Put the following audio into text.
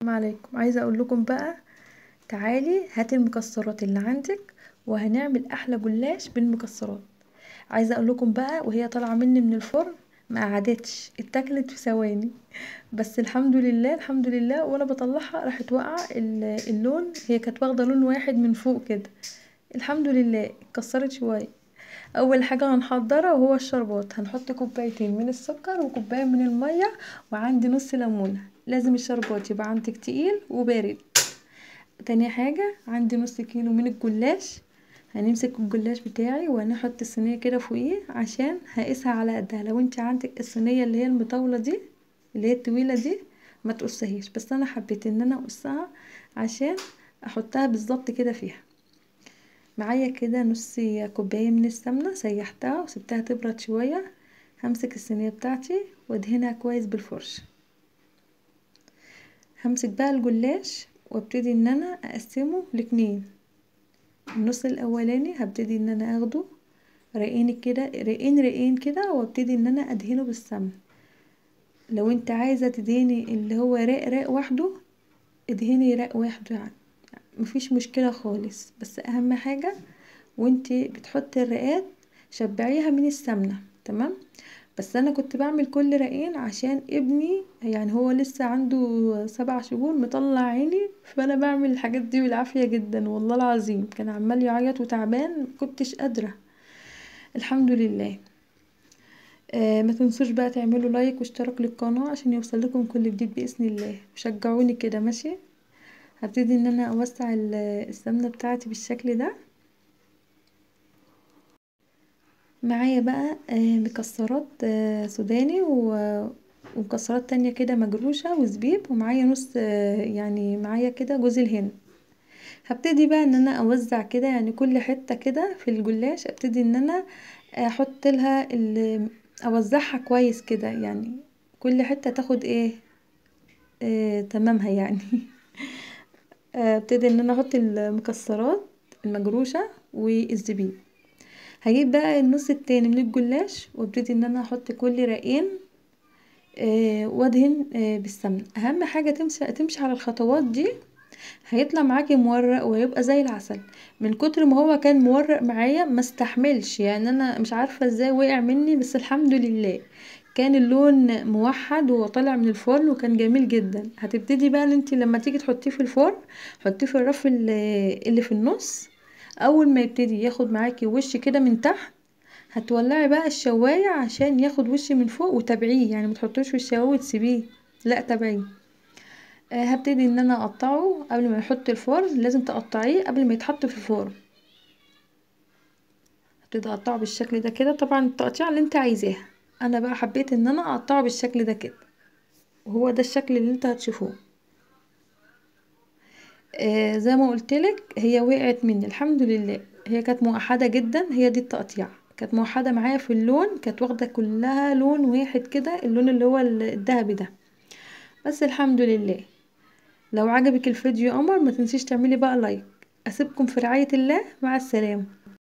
عليكم. عايزه اقول لكم بقى، تعالي هاتي المكسرات اللي عندك وهنعمل احلى جلاش بالمكسرات. عايزه اقول لكم بقى، وهي طالعه مني من الفرن ما قعدتش، اتاكلت في ثواني بس، الحمد لله الحمد لله. وانا بطلعها راحت واقعه اللون، هي كانت واخده لون واحد من فوق كده، الحمد لله اتكسرت شوية. اول حاجة هنحضرها وهو الشربات، هنحط كوبايتين من السكر وكوبايه من المية، وعندي نص ليمونه. لازم الشربات يبقى عندك تقيل وبارد. تاني حاجة عندي نص كيلو من الجلاش، هنمسك الجلاش بتاعي وهنحط الصينية كده فوقيه عشان هقيسها على قدها. لو انت عندك الصينية اللي هي المطولة دي اللي هي الطويلة دي ما تقصهيش، بس انا حبيت ان انا اقصها عشان احطها بالظبط كده فيها. معايا كده نص كوباية من السمنة سيحتها وسبتها تبرد شوية. همسك الصينية بتاعتي وادهنها كويس بالفرشه. همسك بقى الجلاش وابتدي ان انا اقسمه لاتنين. النص الاولاني هبتدي ان انا اخده رقين كده، رقين رقين كده، وابتدي ان انا ادهنه بالسمن. لو انت عايزه تدهني اللي هو رق رق وحده ادهني رق وحده، يعني مفيش مشكلة خالص، بس اهم حاجة وانت بتحطي الرقات شبعيها من السمنة، تمام؟ بس انا كنت بعمل كل رقين عشان ابني، يعني هو لسه عنده 7 شهور مطلع عيني، فانا بعمل الحاجات دي بالعافية جدا والله العظيم، كان عمال يعيط وتعبان مكنتش قادرة، الحمد لله. ما تنسوش بقى تعملوا لايك واشتراك للقناة عشان يوصل لكم كل جديد باذن الله، وشجعوني كده ماشي. هبتدي ان انا اوسع السمنة بتاعتي بالشكل ده. معايا بقى مكسرات سوداني ومكسرات تانية كده مجروشة وزبيب، ومعايا نص، يعني معايا كده جوز الهند. هبتدي بقى ان انا اوزع كده، يعني كل حتة كده في الجلاش ابتدي ان انا احط لها اوزعها كويس كده، يعني كل حتة تاخد ايه، تمامها يعني. ابتدي ان انا احط المكسرات المجروشة والزبيب. هجيب بقى النص التاني من الجلاش وابتدي ان انا احط كل رقين، وادهن بالسمنه. اهم حاجة تمشي على الخطوات دي، هيطلع معاكي مورق وهيبقى زي العسل. من كتر ما هو كان مورق معايا ما استحملش، يعني انا مش عارفه ازاي وقع مني، بس الحمد لله كان اللون موحد وطالع من الفرن وكان جميل جدا. هتبتدي بقى ان انت لما تيجي تحطيه في الفرن حطيه في الرف اللي في النص. اول ما يبتدي ياخد معاكي وش كده من تحت هتولعي بقى الشوايه عشان ياخد وش من فوق، وتابعيه، يعني ما تحطوش في الشوايه وتسيبيه، لا تابعية. هبتدي ان انا اقطعه قبل ما يحط الفرن، لازم تقطعيه قبل ما يتحط في الفرن. هبتدي اقطعه بالشكل ده كده، طبعا التقطيع اللي انت عايزاها، انا بقى حبيت ان انا اقطعه بالشكل ده كده، وهو ده الشكل اللي انت هتشوفوه. زي ما قلتلك هي وقعت مني الحمد لله، هي كانت موحدة جدا، هي دي التقطيع كانت موحدة معايا في اللون، كانت واخده كلها لون واحد كده، اللون اللي هو الذهبي ده، بس الحمد لله. لو عجبك الفيديو يا قمر ما تنسيش تعملي بقى لايك. اسيبكم في رعاية الله، مع السلامة.